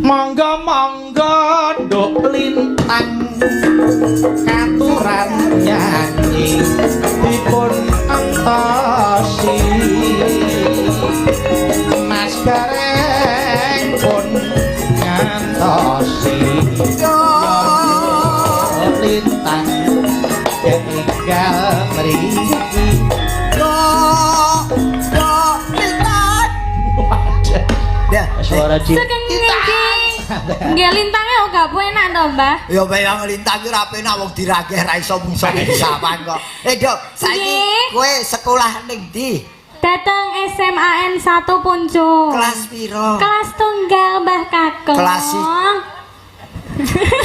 Monggo monggo nduk lintang katuran nyanyi dipun entosi. Mas Gareng pun ngantosi. Lintang tinggal mriki. Lintang. Ya, Suara cinta. Sugeng niki. Nggih lintange kok gak enak to, Mbah? Ya bayang lintang ki ora penak wong dirageh ra iso mungso-mungsawan kok. Eh, Dok, saiki kowe sekolah ning ndi? Dateng SMAN 1 Puncu. Kelas piro? Kelas tunggal Mbah Kakung. Kelas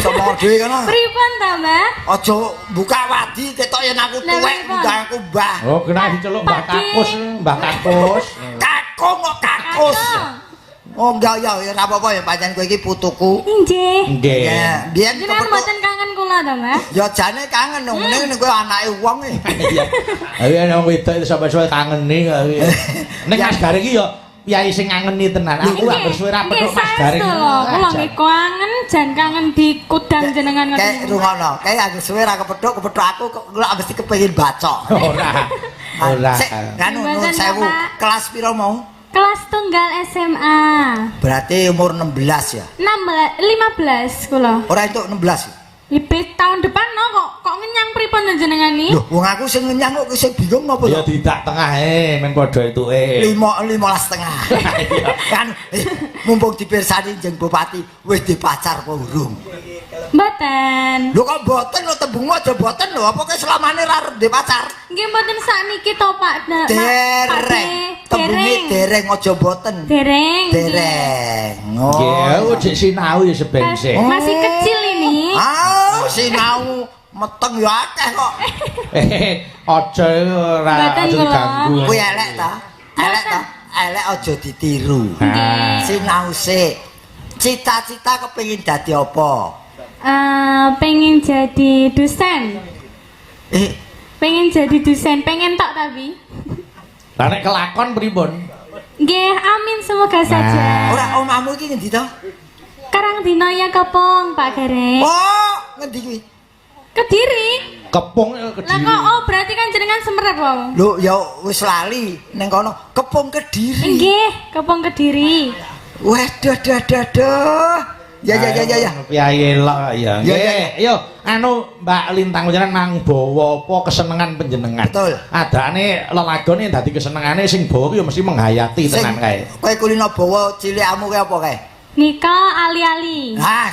Sopo dhewe kono? Pripun ta, Mbah? Aja buka wadi ketok yen aku tuwek ndang aku Mbah. Oh, kena diceluk Mbah Kakus, Mbah Kakus. Kakung kok kakus. Oh, enggak ya, ya ora apa-apa ya pancen kowe iki putuku. Nggih. Nggih. Ya, biyen Jenengan mboten kangen kula to, Mbah? Ya jane kangen dong, ngene kowe anake wong e. Iya. Ayo nek wong wedok itu sampe suwe kangeni kok. Nek Mas Gareng iki ya piyayi sing ngangeni tenan. Aku anggere suwe ra petuk Mas Gareng. Kula nggih kangen, jan kangen dikudang jenengan ngoten. Kayak rungono, kayak anggere suwe ra kepethuk, kepethuk aku kok kula mesti kepengin bacok. Ora. Ora. Sik, nganu nuwun sewu. Kelas piro mau? Kelas tunggal SMA. Berarti umur 16 ya? 16, 15 kula. Ora entuk 16. Ibe tahun depan no kok ngenyang pripun jenengan ni? Loh, wong aku sing ngenyang kok sing bingung apa to? Ya tidak tengah men padha etuke. 5 15,5. Kan mumpung dipirsani jeng bupati wis dipacar apa urung? Mboten. Lho kok mboten lho tembungmu aja mboten lho, apa kowe selamane ra ndek pacar? Nggih mboten sakniki to Pak. Dereng. Tembunge dereng aja mboten. Dereng. Dereng. Oh. Nggih, jek sinau ya seben sik. Masih kecil ini. Ah, sinau meteng ya akeh kok. Aja ora aja diganggu. Kuwi elek ta? Elek ta? Elek aja ditiru. Sinau sik. Cita-cita kepengin dadi apa? Pengen jadi dosen. Pengen jadi dosen, pengen tok tapi. Lah nek kelakon pripun? Nggih, amin semoga saja. Ora omahmu iki ngendi to? Karangdina ya Kepung, Pak Gareng. Oh, ngendi kuwi? Kediri. Kepung Kediri. Lah kok oh berarti kan jenengan semerep wae. Lho ya wis lali ning kono Kepung Kediri. Nggih, Kepung Kediri. Waduh dah dah dah. Ya ya ya ya ya. Piye elok ya. Nggih. Yo anu Mbak Lintang jenengan mang bawa apa kesenengan panjenengan. Betul. Adane lelagone dadi kesenengane sing bawa ki ya mesti menghayati tenan kae. Kowe kulino bawa cilikmu kae apa kae? Nika ali-ali. Nah,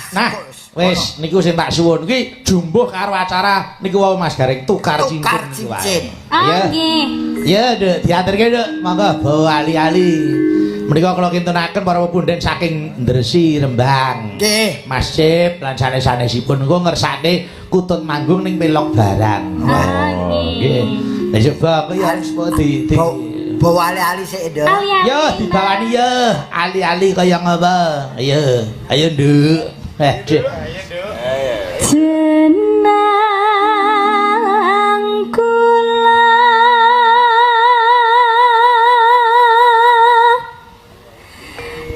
wis niku sing tak suwun kuwi jumbuh karo acara niku wau Mas Gareng tukar cincin. Tukar cincin. Ah nggih. Ya, Nduk, diaturke Nduk, monggo bawa ali-ali. Menika kula kintunaken para pepunden saking Ndresi Rembang. Nggih. Mas Cip lan sanes-sanesipun engko ngersake kutut manggung ning pelok barang. Ah nggih. Lah coba aku ya harus di bawa ali-ali sik, Nduk. Yo dibawani yo, ali-ali kaya ngapa? Ayo, ayo Nduk. Nduk. Jenang kula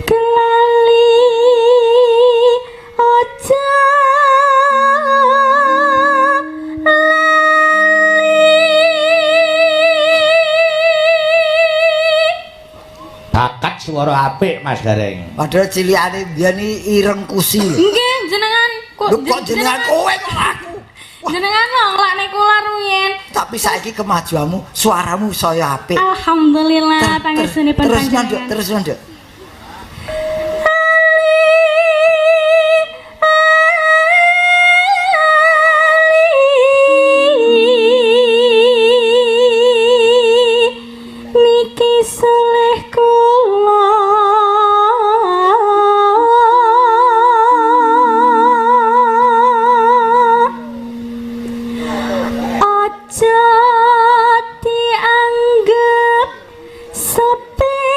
kelali aja lali. Bakat suara apik Mas Gareng. Padahal cilikane mbiyen iki ireng kusi. Nggih, jenengan kok kok jenengan kowe kok aku. Jenengan lho nglakne kula rumiyin. Tapi saiki kemajuanmu, suaramu saya apik. Alhamdulillah pangestunipun panjenengan. Terus nduk. Niki soleh kula. Aja dianggep sepele.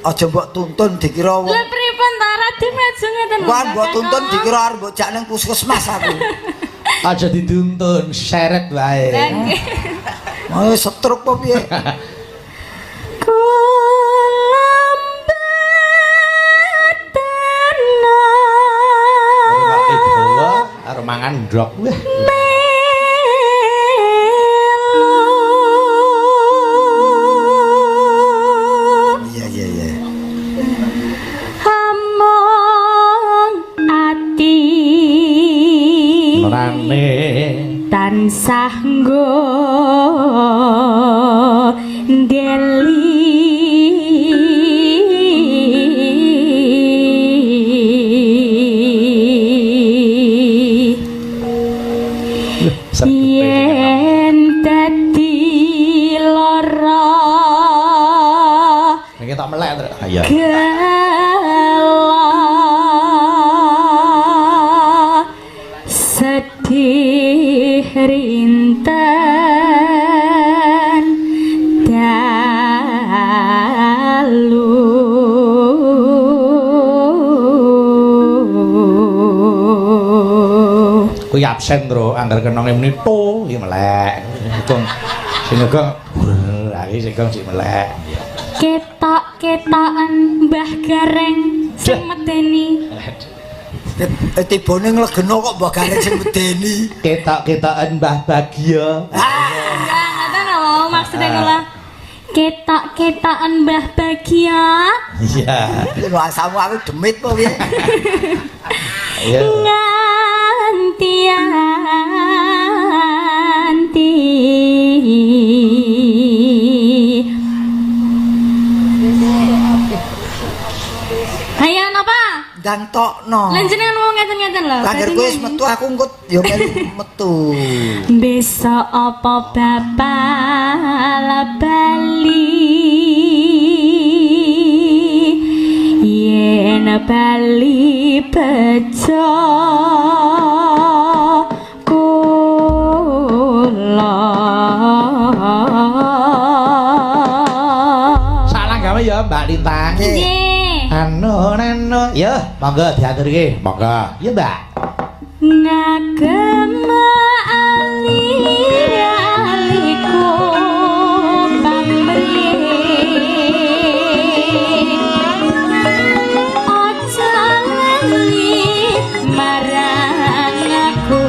Aja mbok tuntun dikira wong. Lha pripun ta Raden maju ngeten lho. Wah, mbok tuntun dikira arep mbok jak ning puskesmas aku. Aja dituntun, seret wae. Lah nggih. Oh, stroke apa piye? Karo mangan ndok. Iya iya iya. Among ati Rane tansah nggo ndeli yen dadi lara iki tak melek terus. Iya. Sedih rinten dalu. Kuwi absen, Tru. Angger kenonge muni to iki melek. Gong sing gong iki sing gong sik melek. Ketok-ketokan Mbah Gareng sing medeni. Tibone nglegeno kok Mbah Gareng sing medeni. Ketok-ketokan Mbah Bagio. Enggak, ngoten lho maksude kula. Ketok-ketokan Mbah Bagio. Iya. Lho asamu aku demit apa piye? Iya. Nganti anti. Ayo napa? Ndang tokno. Lah jenengan wong ngeten-ngeten lho. Lah kowe wis metu aku engko ya melu metu. Besok apa bapak bali? Yen bali bejo kula. Salah gawe ya Mbak Lintang. Nggih. Anu nano ya monggo diaturke. Monggo. Ya Mbak. Ngagem ali-aliku pamrih. Aja lali marang aku.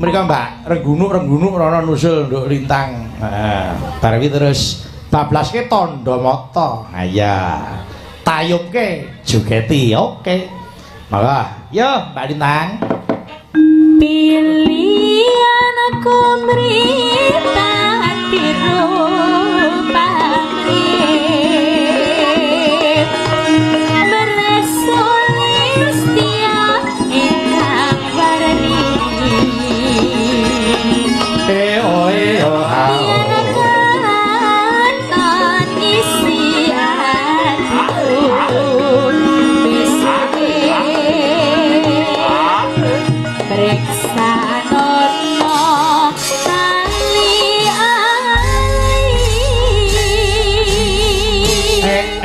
Mriko Mbak renggunuk-renggunuk rono nusul nduk Lintang. Heeh. Bar iki terus bablaske tandha mata. Ha iya. Tayubke jogeti. Oke. Monggo. Yo Mbak Lintang. Pilihan aku mripati pamrih. Meresuli Reksanono tali ali.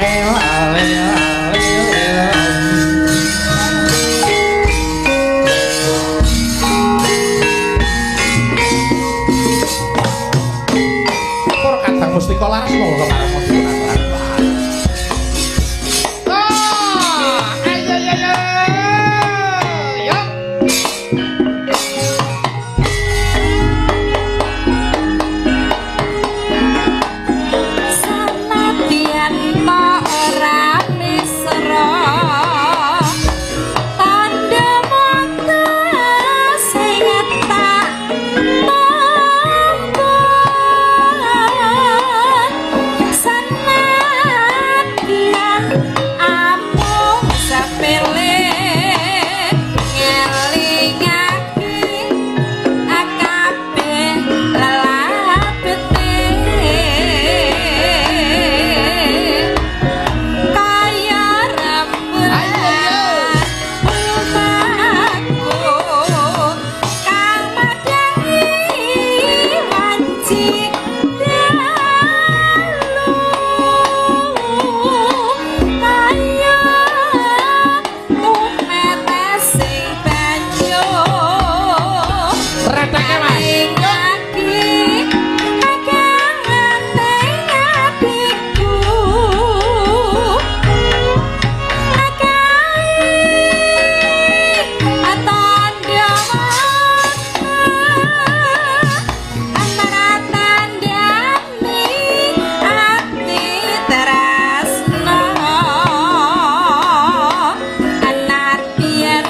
Ale ale. Para kadang mustika laras monggo kepareng dipun aturaken. Ah, ayo ayo ayo. Yo. Sanadyan ta ora mesra, tandha mata sing tak tampa. Sanadyan amung sepele ngelingake kabeh lelabete, kaya rembulan lumaku kang madhangi wanci dalu, kaya tumetesing banyu. Reteke Mas. Ati atiku akai tandha mata antara tandane ati tresna, anatian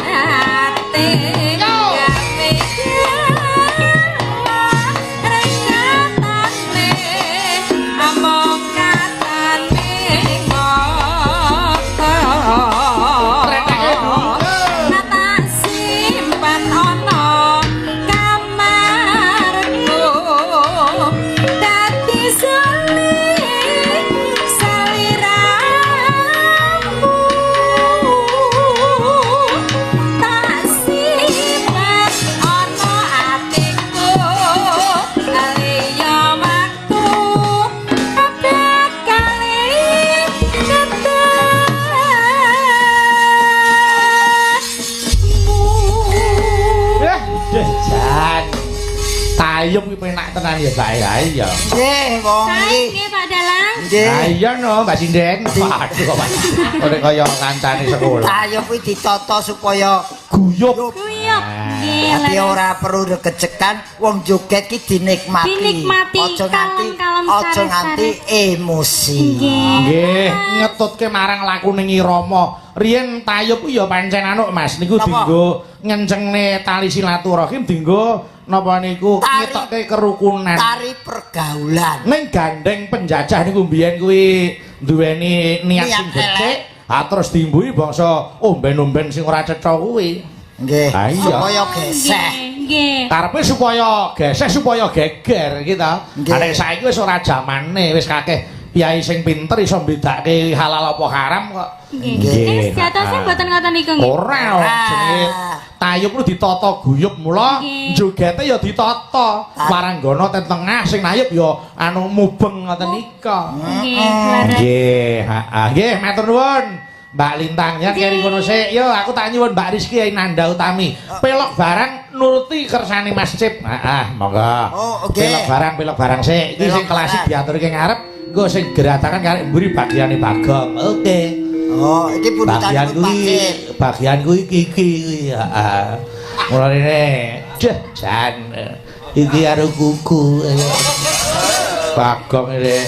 ate gawe rekatane among katane ngoto. Tak simpan ana kamarku dadi saliramu, tak simpan ana atiku liya waktu bakal ketemu. Eh, deh jan. Tayub kuwi penak tenan ya, Mbak ya. Iya. Nggih, wong iki. Saiki Pak Dalang. Nggih. Lah iya no, Mbak Sinden. Waduh kok Mas. Ora kaya kancane sekolah. Tayub kuwi ditata supaya Guyub. Guyub. Nggih. Dadi ora perlu regecekan, wong joget ki dinikmati. Dinikmati, Aja nganti kalem-kalem, aja nganti emosi. Nggih. Nggih, ngetutke marang lakune irama. Riyen tayub kuwi ya pancen anuk Mas, niku Napa? dienggo ngencengne tali silaturahim, dienggo napa niku ngetokke kerukunan. Tari pergaulan. Ning gandeng penjajah niku mbiyen kuwi duweni niat sing becik, ha terus diimbuhi bangsa omben-omben sing ora cetha kuwi. Nggih. Ah, iya. Supaya geseh. Nggih. Karepe supaya geseh, supaya geger gitu. Nggih. Nek saiki wis ora jamane, wis kakeh piyai sing pinter iso mbedake halal apa haram kok. Nggih. Ning sejatose mboten ngoten niku nggih. Ora jenenge tayub lu ditata guyub, mula jogete ya ditata. Waranggana ten tengah sing nayub ya anu mubeng ngoten nika. Nggih, leres. Nggih, heeh. Nggih, matur nuwun. Mbak Lintang ya keri kono sik. Yo aku tak nyuwun Mbak Rizky Nanda Utami. Pelok barang nuruti kersane Mas Cip. Heeh, monggo. Oh, oke. Pelok barang sik. Iki sing klasik diaturke ngarep, engko sing geratakan karek mburi bagiane Bagong. Oke. Oh, iki Bagian pundutanipun Pak kuwi, Cip. bagian kuwi iki iki kuwi. Heeh. Mulane jeh jan iki karo kuku. Bagong ini.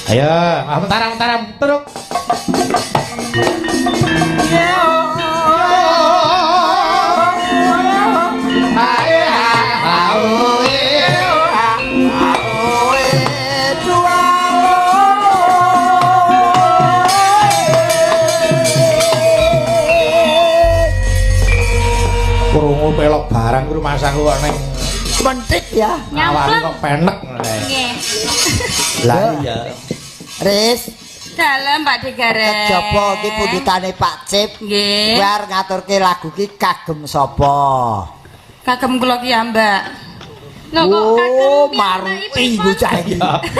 Ayo, mentaram-mentaram teruk. Krungu pelok barang kuwi masaku kok ning Mentik ya. awake Nyampleng. kok penek. Nggih. Lah iya. Riz, Dalem Pak Degareng. Kejaba iki pundutane Pak Cip. Nggih. Kowe arep ngaturke lagu ki kagem sapa? Kagem kula ki ya, Mbak. Lho kok kagem Oh, piyambak maruti bocah iki.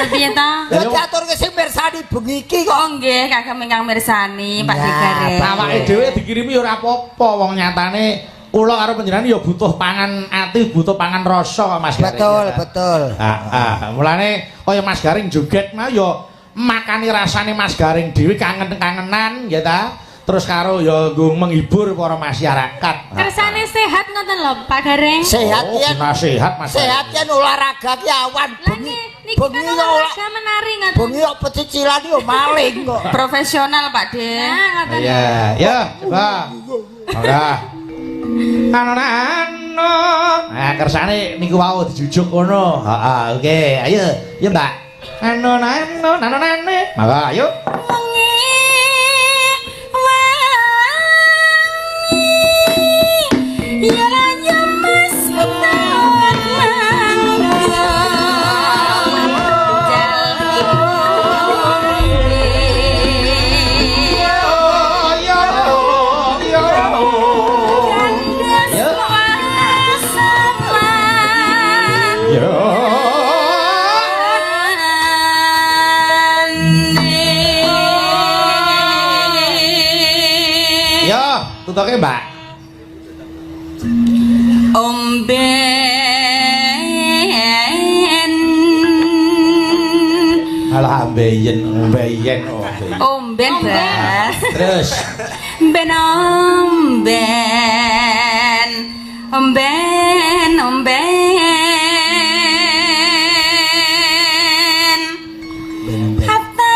Piye ta? Lha diaturke sing mirsani bengi iki kok. Oh nggih, kagem ingkang mirsani Pak Ya, Degareng. Pak. Awake dhewe dikirimi ora apa-apa wong nyatane kula karo panjenengan ya butuh pangan ati, butuh pangan rasa kok Mas Gareng. Betul, betul. Heeh, mulane kaya Mas Gareng joget mau ya makani rasane Mas Gareng dhewe kangen-kangenan ya ta. Terus karo ya nggo menghibur para masyarakat. Kersane sehat ngoten lho Pak Gareng. Sehat Oh, yen sehat Mas. sehat yen olahraga ki awan Lah bengi. nggih, niki Bengi kan kok olah olahraga menari ngoten. bengi kok pecicilan yo maling kok. Profesional Pak De. Nah, ngoten. Iya, ya, coba. Ora. Ano ano. Nah, kersane niku wau dijujuk ngono. Heeh, oke. Ayo, ya Mbak. Ano ano nano nane. Mangga, ayo. Wengi wangi ya raja mas tawar mangga Yo yo yo. Yo. Yo, tutoke Mbak. Omben Alah ambeien, ambeien, oh, ambeien. Omben Bas. Terus Ben omben omben omben hatta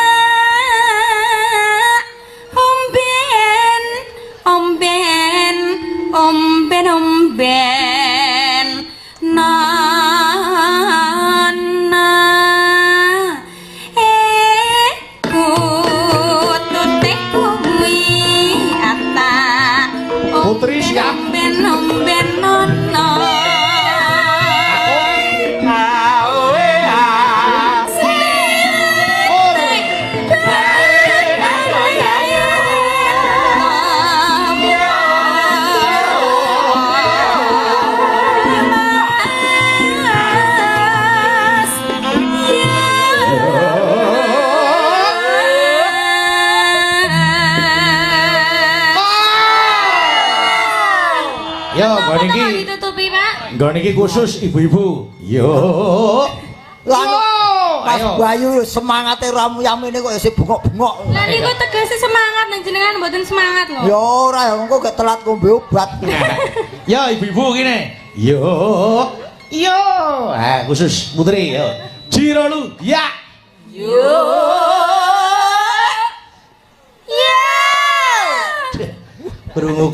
omben omben omben omben na na kutute kuwi ata Putri siap. omben omben nono Yo, nggon iki. Kok ditutupi, Pak? Nggon iki khusus ibu-ibu. Yo. Lah Yo, Mas ayo. Bayu semangate ramu-yamene kok isih bengok-bengok. Lah niku tegese semangat nang jenengan mboten semangat lho. Ya ora ya engko gek telat ngombe obat. Yo ibu-ibu kene. Yo. Yo. Ah, khusus putri yo. Jirolu ya. Yo. Ya. Krungu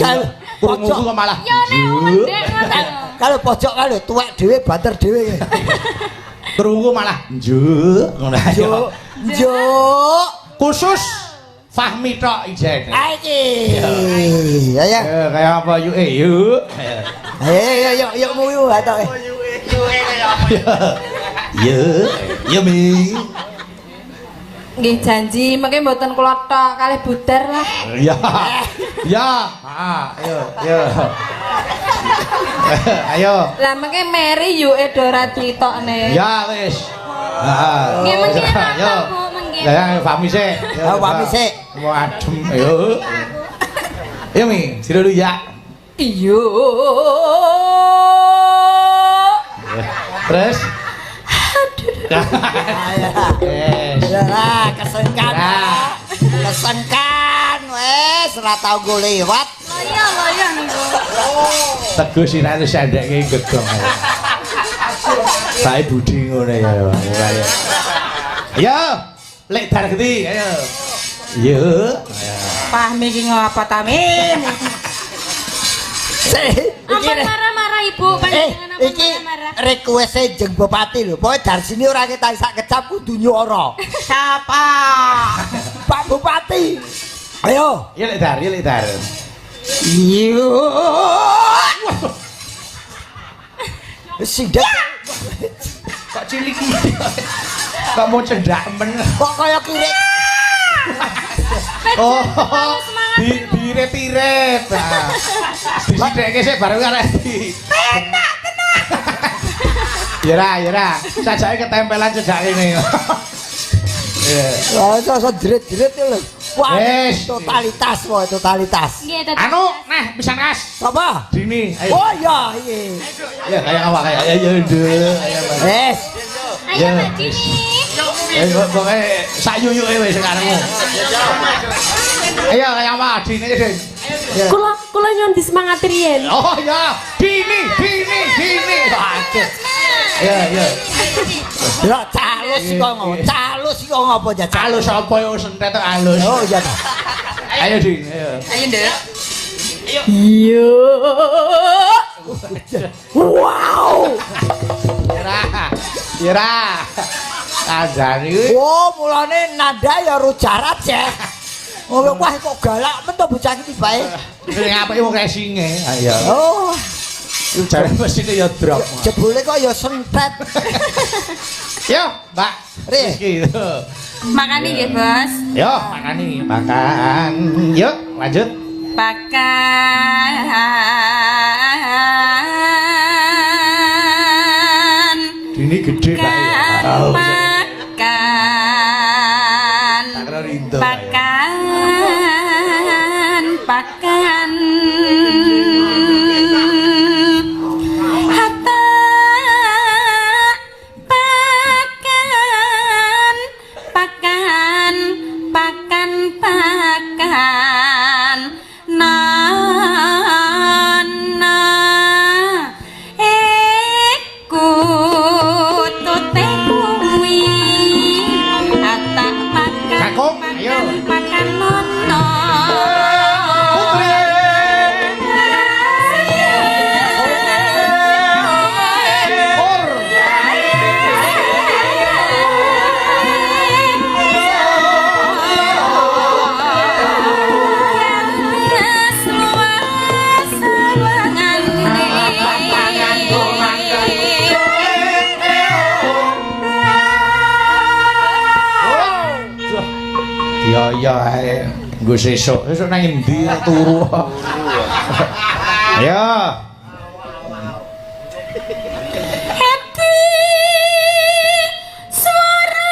krungu kok malah. Ya nek wong mendek ngoten lho. Kalau pojok kalau tuwek dhewe banter dhewe. Krungu malah njuk ngono ayo. Njuk. Njuk. Khusus Fahmi tok ijen. Ah iki. Ya ya. Eh, kaya apa yuk eh yuk. Eh yo yo muyu atok. Yo. Yo Mi. Nggih janji mengke mboten kula tok kalih budar lah. Ya. Ya. Ah, ayo, yo. Ayo. Lah mengke Mary yuke Dora ditokne. Ya wis. Heeh. Nggih mengke napa, Yo. Bu, mengke. Ya ya Fahmi sik. Ya, Fahmi sik. Mau adem ayo. Ayo Mi, sira dulu ya. Iya. Terus. Yes. Ya kesengkan. Nah. Kesengkan wis ora tau nggo lewat. Loyo loyo niku. Teguh sirah wis endekke gegong. Sae budi ngono ya. Ayo. Ayo, lek dar geti, ayo. Yo. Fahmi iki ngapa ta, Min? Sik, Ampun marah-marah Ibu, panjenengan ampun iki marah-marah. request-e jeng Bupati lho. Pokoke Darsini ora ketan sak kecap kudu nyuara. Siapa? Pak Bupati. Ayo. Yo lek dar, yo lek dar. Yo. Sidak Kok cilik iki? Kok mau cendak men? kok kaya kirik. Oh, di diiret-iret. Nah. Disitheke sik bareng arek di. Penak tenan. Ya ra, ya ra. Sajake ketempelan cedak kene. Iya. Lah iso jerit-jerit lho. Wah, totalitas wae, totalitas. Anu, nah pisan kas. Sapa? Dini, ayo. Oh iya, iki. Ya kaya awak kaya ayo nduk. Ayo. Wes. Ayo Mbak Dini. Eh pokoke sak yuyuke wis karepmu. Ayo kaya apa Dini Din. Kula kula nyuwun disemangati riyen. Oh iya, Dini, Dini, Dini. Aduh. Iya, iya. Lah calus kok ngopo? Calus kok ngopo jajal? Alus apa yo sentet alus. Oh iya ta. Ayo Din, ayo. Ayo Nduk. Iya. Wow. Ira. Ira. Kandhane kuwi. Oh, mulane nada ya rujarat ya. Oh, wah kok galak men to bocah iki tibake. Sing apike wong resinge. Ayo. Oh, Iku jare mesine ya drop. jebule kok ya sentet. Yo, Mbak. Ri. Rizky. Makani nggih, Bos. Yo, makani. Makan. Yuk, lanjut. Pakan Dini gede, Pak. kan makan Tak kira rindo, Pak, ya. pakan pakan hatta pakan pakan pakan pakan nana iku tute kuwi atak pakan Kakung, ayo. pakan pakan nono Putri. Pur. Ya ya ae. Nggo sesuk. Sesuk nang endi turu. Ayo. Happy suara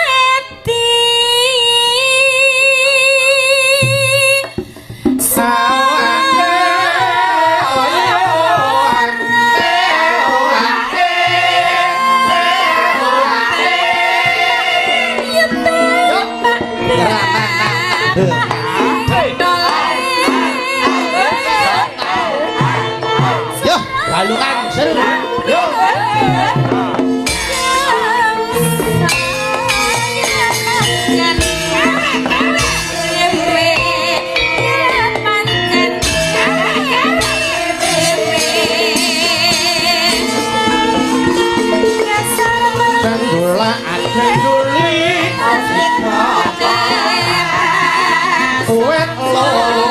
happy Yo, balungan seru. Yo. Tenggula adenduli wet loro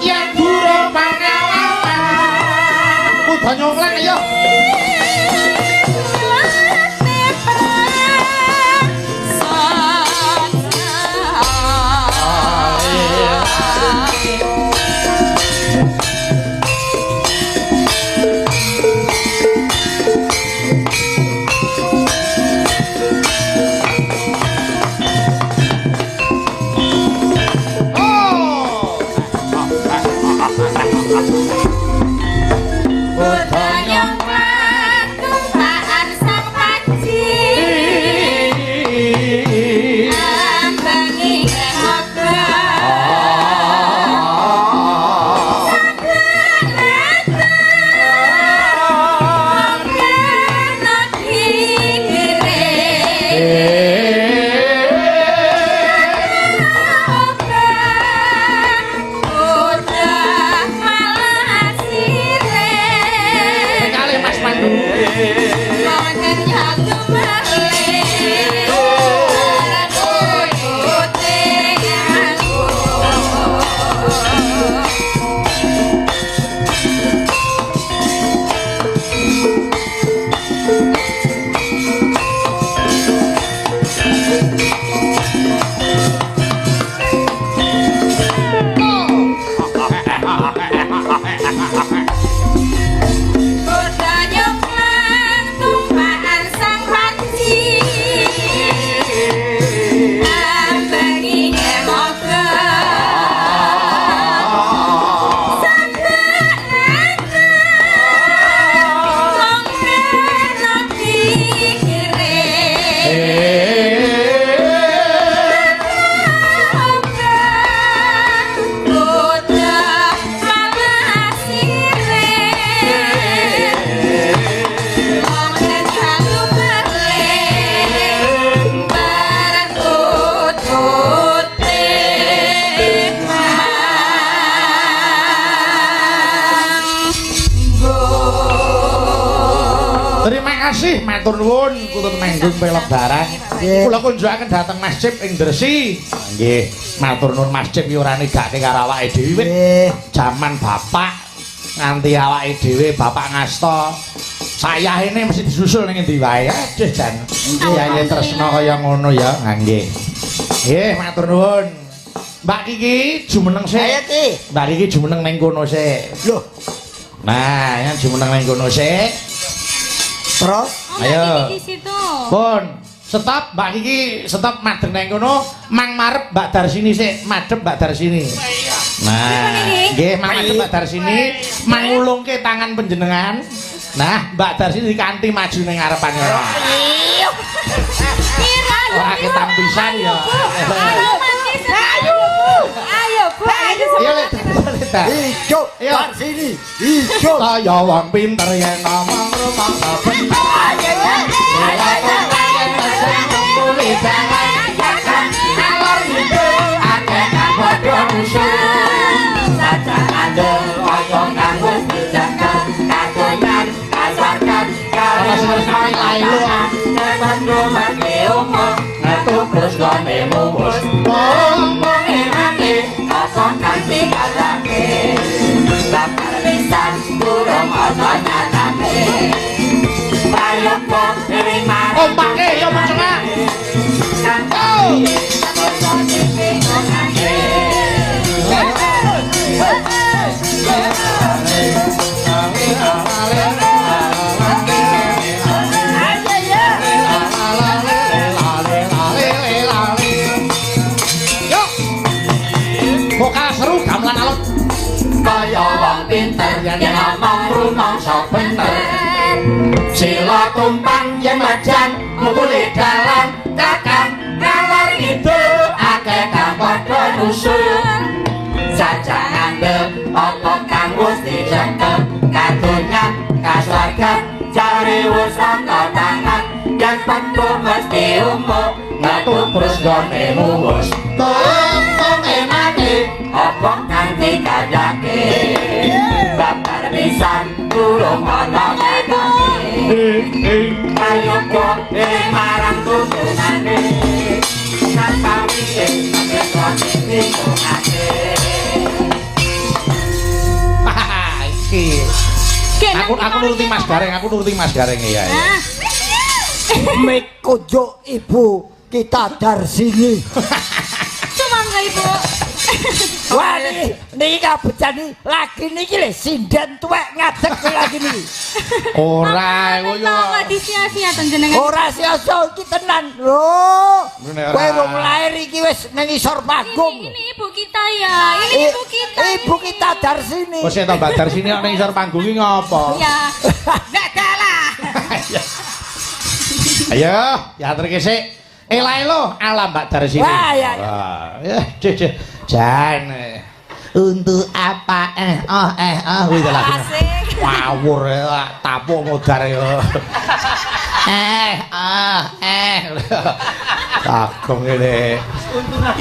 yen durung pangalaman kudu nyonglang ayo. Oh. Budaya kasih matur nuwun kutut manggung pelog barang. Kula kunjukaken dhateng Mas Cip ing Dresi. Nggih, matur nuwun Mas Cip iki ora nigake karo awake dhewe wit jaman bapak nganti awake dhewe bapak ngasta. Sayahene mesti disusul ning endi wae. Aduh jan. Nggih, tresna kaya ngono ya. Nggih. Nggih, matur nuwun. Mbak Kiki jumeneng sik. Ayo Ki. Mbak Kiki jumeneng ning kono sik. Loh. Nah, yang jumeneng ning kono sik. Terus ayo. Mbak Kiki situ. Pun, stop Mbak Kiki, stop madeg nang kono, mang marep Mbak Darsini sik, madhep Mbak Darsini. Nah, nggih, mang madhep Mbak Darsini, mangulungke tangan panjenengan. Nah, Mbak Darsini dikanthi maju ning ngarepan kono. Ora ketang pisan ya. Ayo, Ayo, Bu. Ayo, Lek. Hidup Darsini, hidup. Kaya wong pinter yen ngomong rumangsa bener. Ompake ya mencengak. Yo. Vokal seru gamelan alot. Kaya wong pinter yen ngomong rumangsa bener. Sila tumpang yen majan ngumpuli dalan kakang ngalor ngidul akeh kang padha nusul. Jajak ngandel apa kang wis dicekel kadonyan kasuargan jare wis ana tangan yen petu mesti umuk ngetubrus gone muwus tumpung enake apa kang dikandhake babar pisan durung ana nyatane ayo kok marang tuntunane sampai iki. Aku nuruti Mas Gareng, aku nuruti Mas Gareng ya. Mekojo ibu kita Darsini. Sumangga Ibu. Wah niki kabejane lagi niki lho sinden tuwek ngadeg lagi niki. Ora kowe yo. Kok disia-sia to jenengan. Ora sia-sia iki tenan lho. Kowe wong lair iki wis ning isor panggung. Ini ibu kita ya. Ini ibu kita. Ibu kita Darsini. Wis to Mbak Darsini ning isor panggung iki ngopo? Ya. Ndak dalah. Ayo, diaturke sik. Ela-elo ala Mbak Darsini. Wah ya. Ya, jan. Untuk apa oh kuwi to lagu. Ngawur tapuk modar yo. Kagum ngene.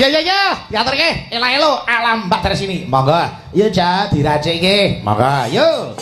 Ya ya ya, diaturke ela-elo ala Mbak Darsini. Monggo. Yo ja diracikke. Monggo, yo.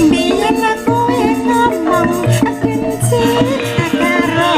Biyen aku ngomong benci karo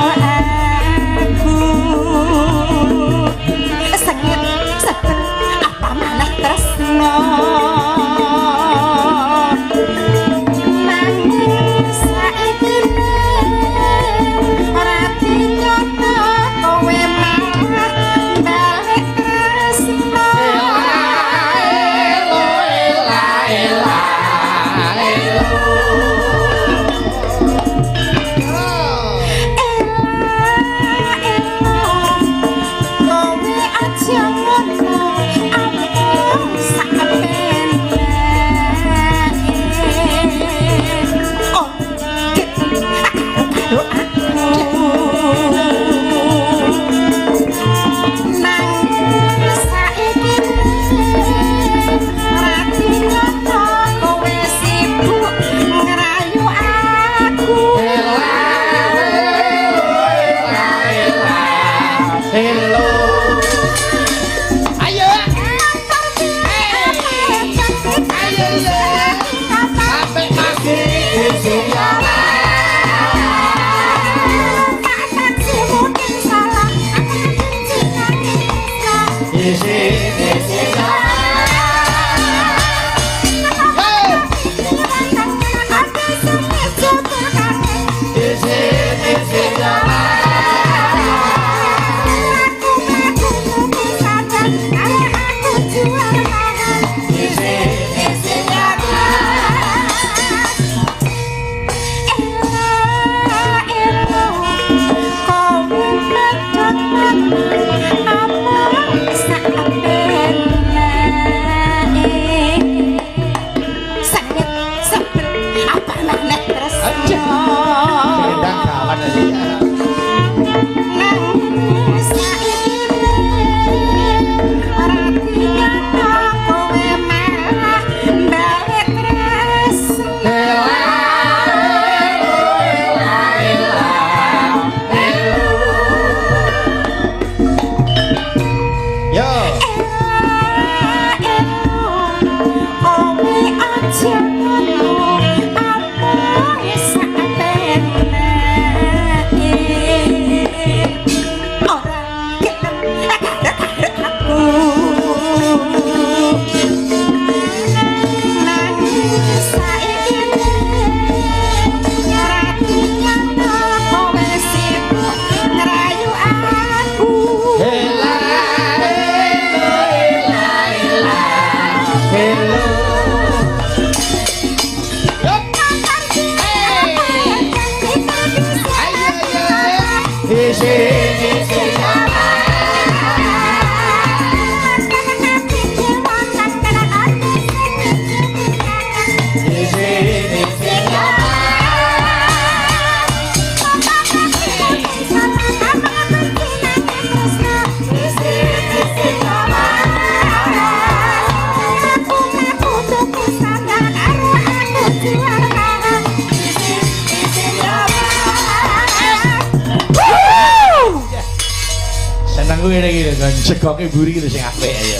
Ngene iki lho, jegoke mburi iki lho sing apik ya.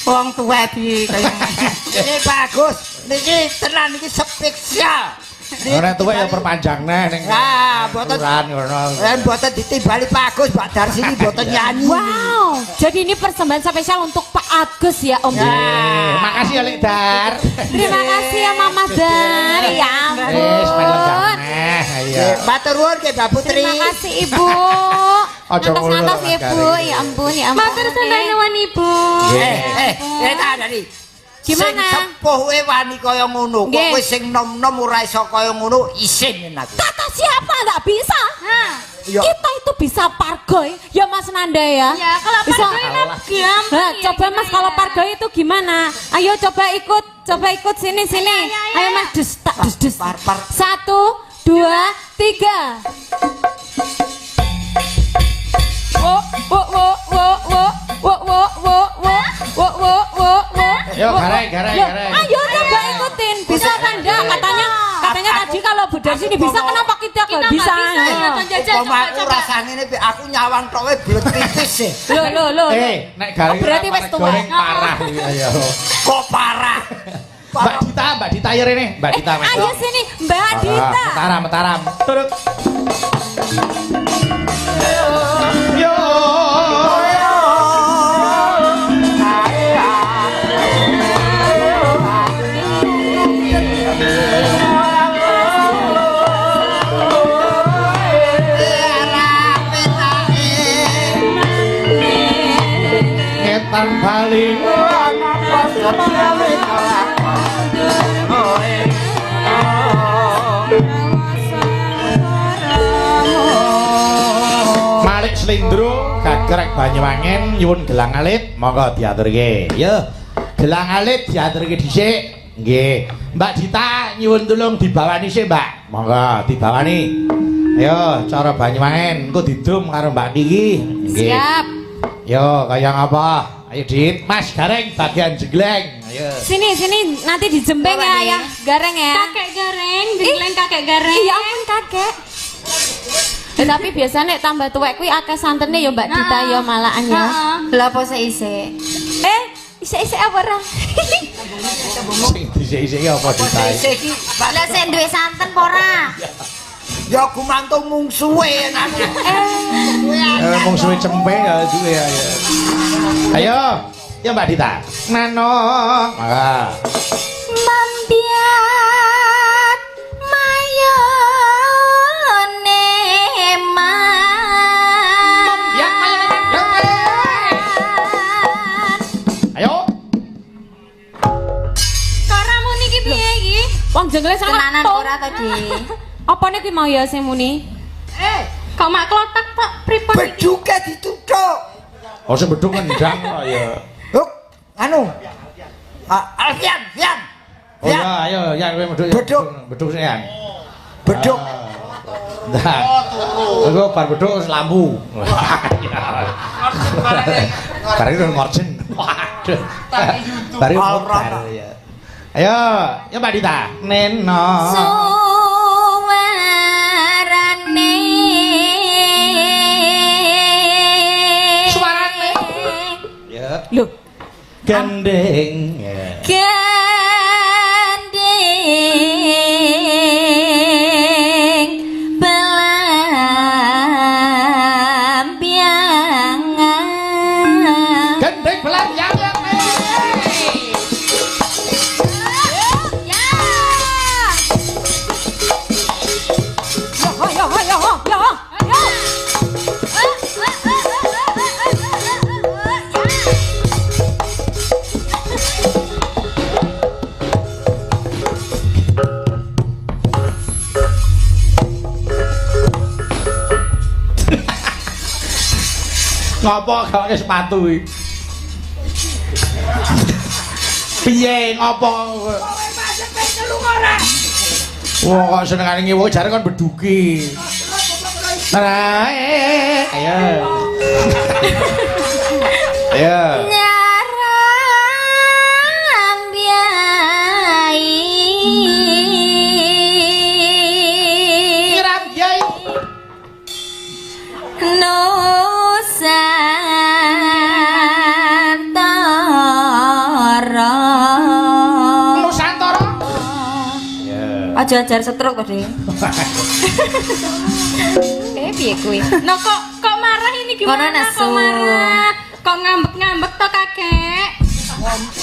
Wong tuwa di kaya ini Pak Agus, niki tenan niki spesial. Ora tuwek ya perpanjang neh ning. Lah, mboten ngono. Mboten ditimbali Pak Agus, Pak Darsini mboten nyanyi. Wow, jadi ini persembahan spesial untuk Pak Agus ya, Om. Ya. Makasih ya Lek Dar. Terima kasih ya Mama Dar. Ya ampun. Wis men neh. Iya. Matur nuwun nggih Mbak Putri. Terima kasih Ibu. Ngantos-ngantos Ibu, ya ampun ya ampun. Matur nuwun Ibu. Tak dari. Gimana? Sing sepuh we wani kaya ngono, kok kowe sing nom-nom ora iso kaya ngono, isin aku. Kata siapa enggak bisa? Kita itu bisa pargoy, ya Mas Nanda ya. Ya, kalau pargoy gampang. Nah, coba Mas kalau pargoy itu gimana? Ayo coba ikut sini sini. Ayo Mas dus tak dus dus. 1 2 3. Wo wo wo wo wo wo wo wo wo wo wo wo wo. Yo gareng gareng gareng. Ayo coba ikutin. Bisa kan enggak? Katanya tadi kalau Bu Darsini bisa, kenapa kita enggak bisa? Aku rasane ngene aku nyawang tok wae blet tipis e. Lho lho lho. Nek gareng berarti wis tuwa. Parah iki ayo. Kok parah? Mbak Dita ya rene, Mbak Dita. Ayo sini, Mbak Dita. Mataram, Mataram. Turut. Yo. Ngetan bali. Malik Slindro gagrek Banyuwangen nyuwun gelang alit monggo diaturke. Yo, gelang alit diaturke dhisik. Nggih. Mbak Dita nyuwun tulung dibawani sik, Mbak. Monggo dibawani. Ayo cara Banyuwangen engko didum karo Mbak Niki. Nggih. Siap. Yo, kaya ngapa? Ayo Dit, Mas Gareng bagian jengleng. Ayo. Sini sini nanti dijembeng ya ayah Gareng ya. Kakek Gareng, jengleng kakek Gareng. Iya ampun kakek. Tapi biasanya tambah tuwek kuwi akeh santene ya Mbak Dita ya malahan ya. Lah apa isik-isik? Isik-isik apa ora? Sing dhisik-isik apa Dita? Isik iki. Lah sing duwe santen apa ora? Ya gumantung mungsuhe aku. Mungsuhe cempe ya duwe ya. Ayo, ya Mbak Dita. Nano. Maka. Mambiat mayone man. Mambiat mayone. Ayo. Kok ra muni iki piye iki? Wong jengle sama tenanan ora to, Di? Apane kuwi mau ya sing muni? Kok mak klotak tok pripun iki? Beduke dituthuk. Oh sing beduk ngendang kok ya. Huk, anu. Alfian, Fian. Oh ya, ayo yang kowe medhuk. Beduk. Beduk sing yang. Beduk. Nah. Iku bar beduk wis lampu. Bar itu ngorjen. Waduh. Bar itu bar ya. Ayo, ya Mbak Dita. Neno. Suarane. Suarane. Ya. Lho, Gandeng. Gandeng. Ngopo gawake sepatu iki? Piye ngopo? Wah, kok senengane ngewo jare kon beduki. Nah, ayo. Ayo. Nyaram biai. Nyaram biai. Nusantara. Nusantara. Aja ajar stroke kok, Dik. Piye kuwi? No kok marah ini gimana? Kok marah? Kok ngambek-ngambek to kakek?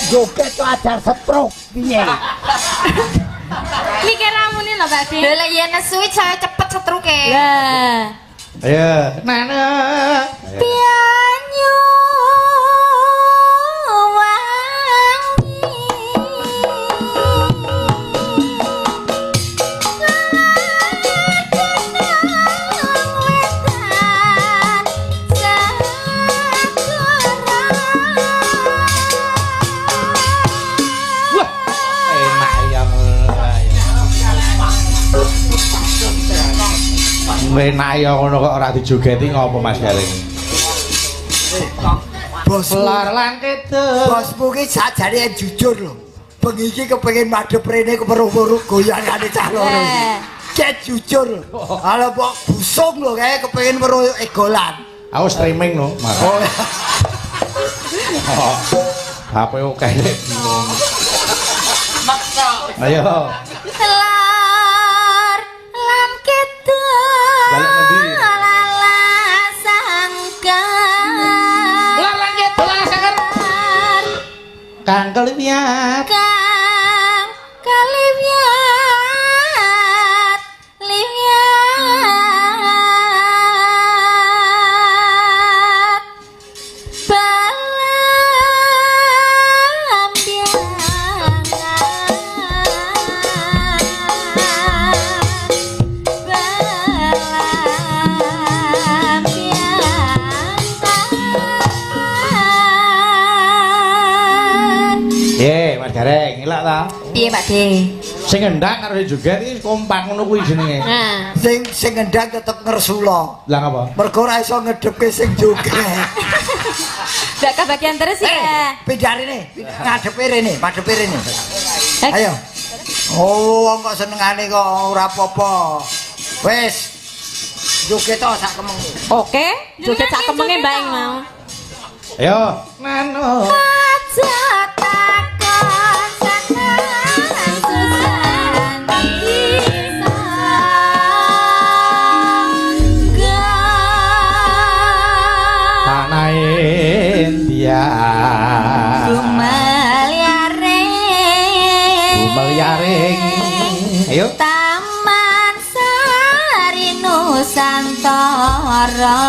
Joget kok ajar stroke piye? Mikir ramune lho Pak De. Lha lek yen nesu saya cepet stroke. Lah. Ayo, nana. Banyu wangi. Wah, enak ya. Enak ya ngono kok ora dijogeti ngopo Mas Gareng? Bosmu, Lar lan kidul. bosmu ki sajane jujur lho. Bengi iki kepengin madhep rene keweruh-weruh goyangane cah loro. Kayak jujur lho. Kalau mbok busung lho kae kepengin weruh egolan. Aku streaming no, Mas. Oh. Oh. HP oke bingung. Maksa. Ayo. Lor lan kidul. Balik ngendi? Lala sangkar. Lar lan kidul lala sangkar. Kang keliwat. Kang kaliwat liwat balam biangan balam biangan. Piye Mas Gareng, ilak ta? Piye Pak De? Sing ngendang karo sing joget iki kompak ngono kuwi jenenge. Nah. Sing sing ngendang tetep ngersula. Lah ngapa? Mergo ora iso ngedhepke sing joget. Gak kebagian terus ya. Pindah rene, ngadepe rene, madhepe rene. Ayo. Oh, wong kok senengane kok ora apa-apa. Wis. Joget to sak kemenge. Oke, joget sak kemenge Mbak ing mau. Ayo, nano. Aja takon seneng susani sangga. Tanah India. Gumelyaring. Gumelyaring. Ayo. Taman Sari Nusantara.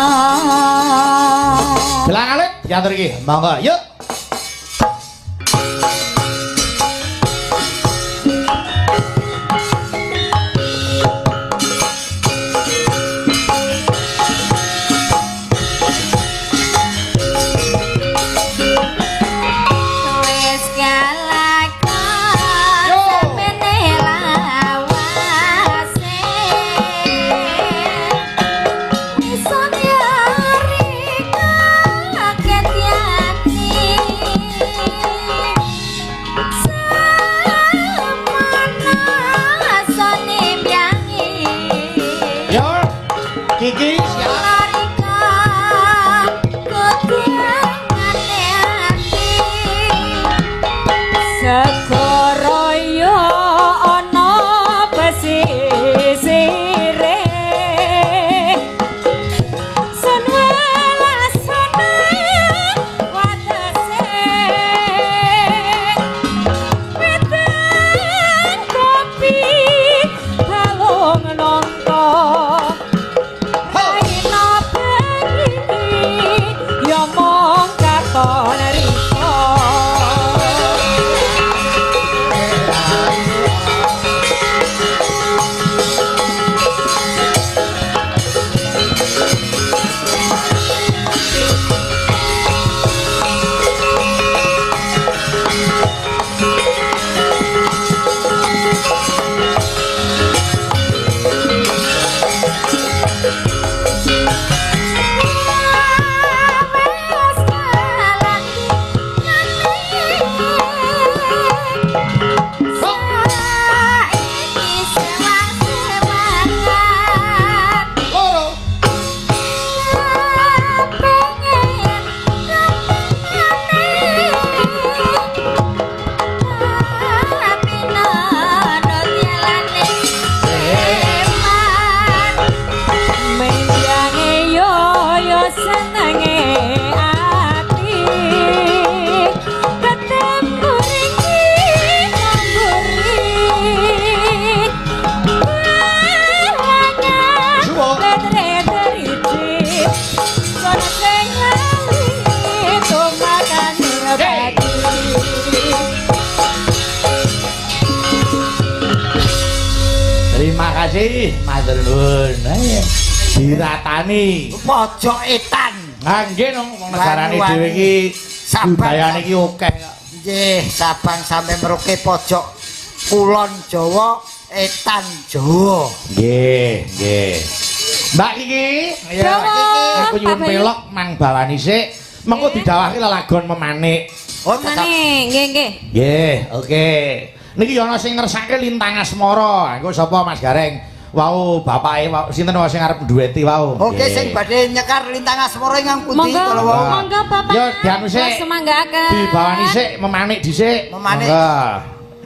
Belang alit diatur iki. Monggo, yuk. Wis kalakon Yo. samene lawase. Iso nyari kaget ati. kasih. Matur nuwun. Ayo. Diratani. Pojok etan. Ha nggih no, wong negarane dhewe iki budayane iki akeh kok. Nggih, Sabang sampe Merauke pojok kulon Jawa, etan Jawa. Nggih, nggih. Mbak Kiki, ya aku nyuwun pelok mang bawani sik. Mengko didhawuhake lelagon memanik. Oh, memanik. Nggih, nggih. Nggih, oke. Niki ana sing ngersake Lintang Asmara. Engko sapa Mas Gareng? Wau bapake sinten wae sing arep duweti wau. Oke, sing badhe nyekar Lintang Asmara ingkang pundi kala wau? Monggo Bapak. Yo dianu sik. Semanggaaken. Dibawani sik memanik dhisik. Memanik.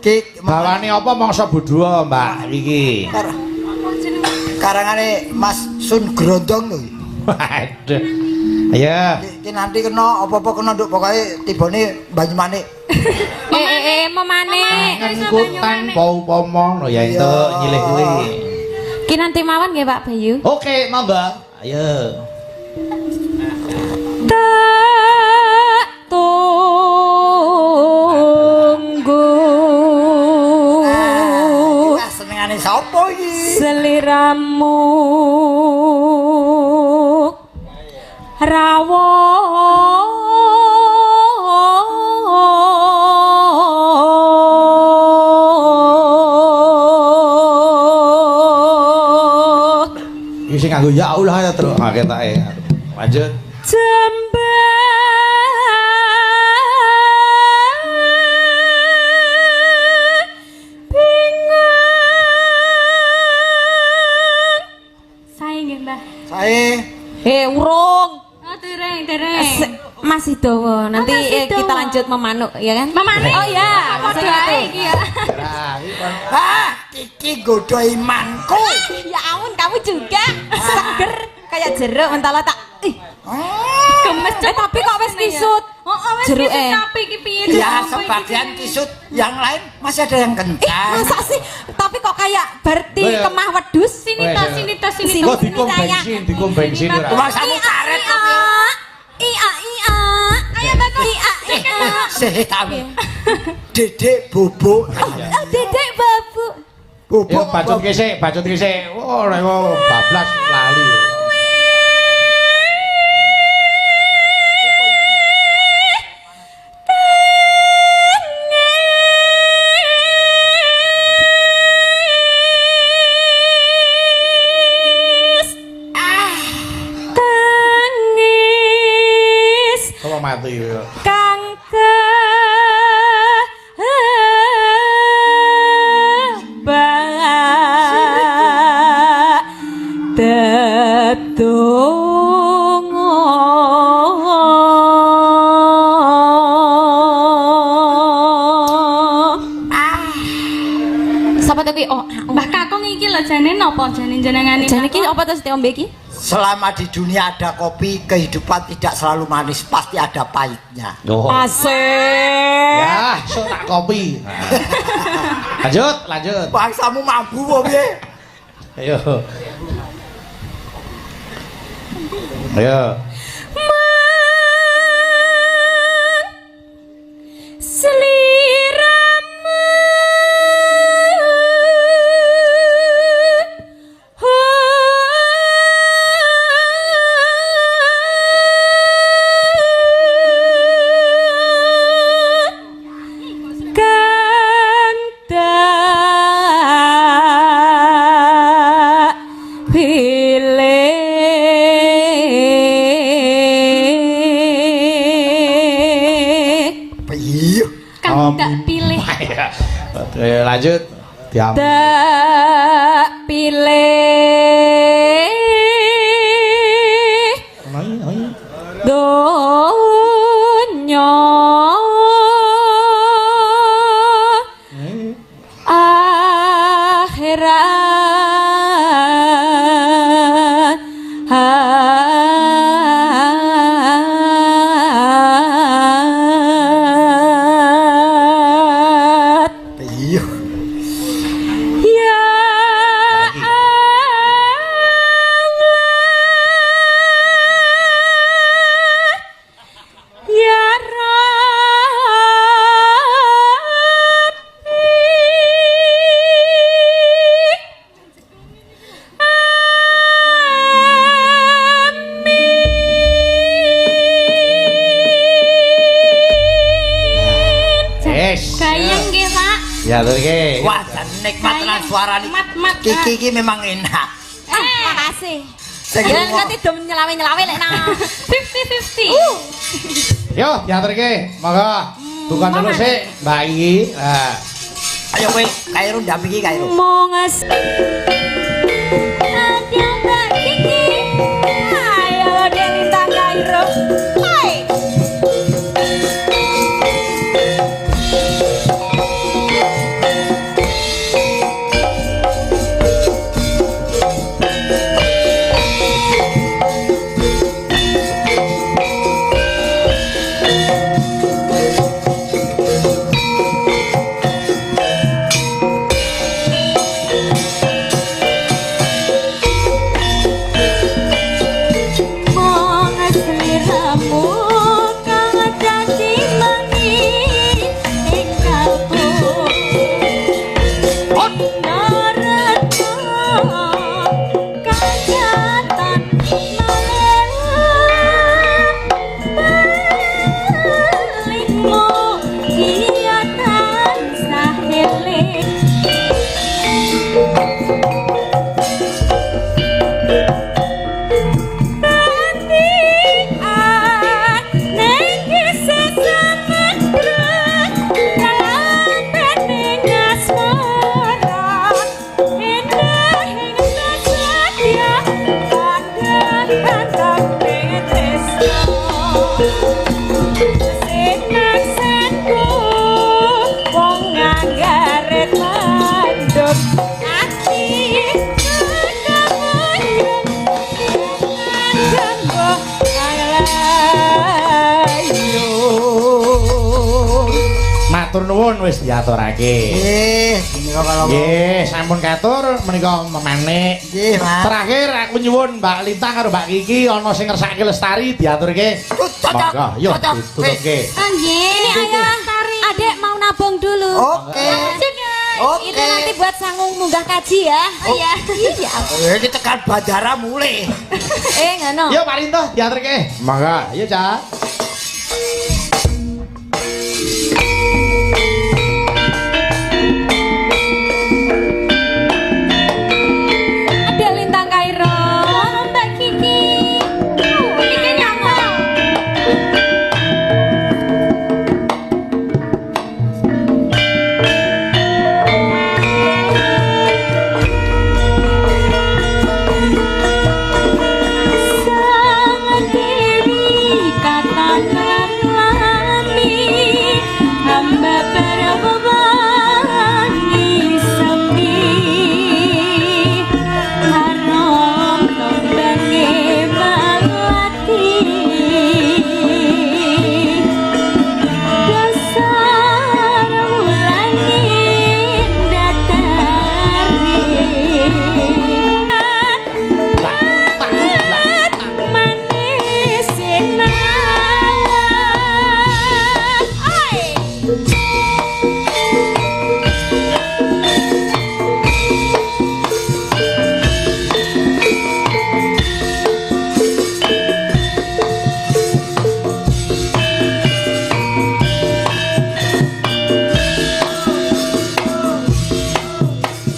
Ki bawane apa mangsa bodho Mbak iki? Karangane Mas Sun Grondong lho. Waduh. Ayo. Ki nanti kena apa-apa kena nduk pokoke tibane Banyumanik. Memanik. Engko tanpa upama lho ya entuk nyilih kuwi. Ki nanti mawon nggih Pak Bayu. Oke, monggo. Ayo. Tak tunggu. Wah, senengane sapa iki? Seliramu rawuh iki sing nganggo ya Allah ya terus ketake. Lanjut. Jembar bingung. Sae nggih, Mbah. Sae. Urung. Oh, dereng, dereng. Masih dawa. Nanti masih dawa. Kita lanjut memanuk ya kan? Memanik. Oh iya, padha ae iki ya. Ah, iki godho imanku. Ya ampun, kamu juga seger kayak jeruk mentala tak. Ih. Gemes tapi kok wis kisut. Heeh, wis kisut tapi iki piye? Ya sebagian kisut, yang lain masih ada yang kencang. Masa sih? Tapi kok kayak berarti kemah wedhus. Sini to, sini to, sini. Kok dikom bensin, dikom bensin ora. Masamu karet kok. Iya, iya. Ayo Bakul. Iya, iya. Setan. Dedek bubuk. Oh, dedek bubuk. Bubuk. Bacut kisik, bacut kisik. Oh, nek bablas lali. Mati kang kebak dedonga. Sapa to kuwi? Oh, Mbah Kakung iki lho jane napa jane jenengane? Jane iki apa to sing iki? Selama di dunia ada kopi, kehidupan tidak selalu manis, pasti ada pahitnya. Oh. Asik. Ya, sok tak kopi. Lanjut, lanjut. Bangsamu mampu apa piye? Ayo. Ayo. Seliramu Lanjut. Diam. Tak pilih donya akhirat. Ya Diaturke. Wah, jan nikmat tenan suarane. Mat-mat. Kiki iki memang enak. Ah, makasih. Sing Ya ngrungok- ngerti do nyelawe-nyelawe lek nang. 50-50. Yo, diaturke. Monggo. Bukan dulu sik, Mbak Iki. Nah. Ayo kowe Kairo ndampingi Kairo. Mong as Ada Mbak Kiki. Ayo Dek Lintang Kairo. Hai. Mong sliramu kang dadi mani ing kalbu. Narata kajatan malingmu iya tansah eling. Matur nuwun wis diaturake. Nggih, menika kalau Nggih, sampun katur menika memanik. Nggih, Mas. Terakhir aku nyuwun Mbak Lintang karo Mbak Kiki ana sing ngersake lestari diaturke. Cocok. Monggo, yo Cocok. ditutupke. Ini ayah, adek mau nabung dulu. Oke. Oke. Itu nanti buat sangung munggah kaji ya. Oh iya. Iya. Eh, iki tekan bandara mulih. Eh, ngono. Yo Pak Rinto diaturke. Monggo, yo Cak. Adek Lintang Kairo. Mbak Kiki. Ini nyapa. Sang Dewi katakan lami hamba perwangi sepi haram kembange melati dasar wulane datari manis ai.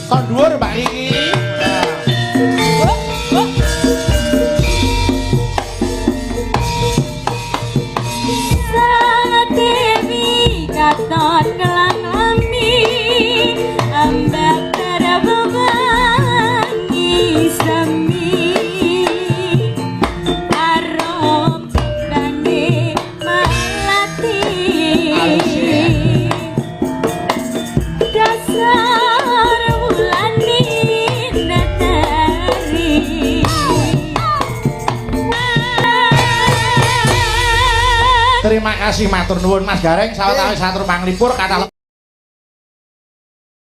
Kon dhuwur Mbak Kiki. Sang Dewi katon ngelami hamba perwangi semi arom bange melati dasar wulane datari. Terima kasih matur nuwun Mas Gareng sawetawis satur panglipur kathah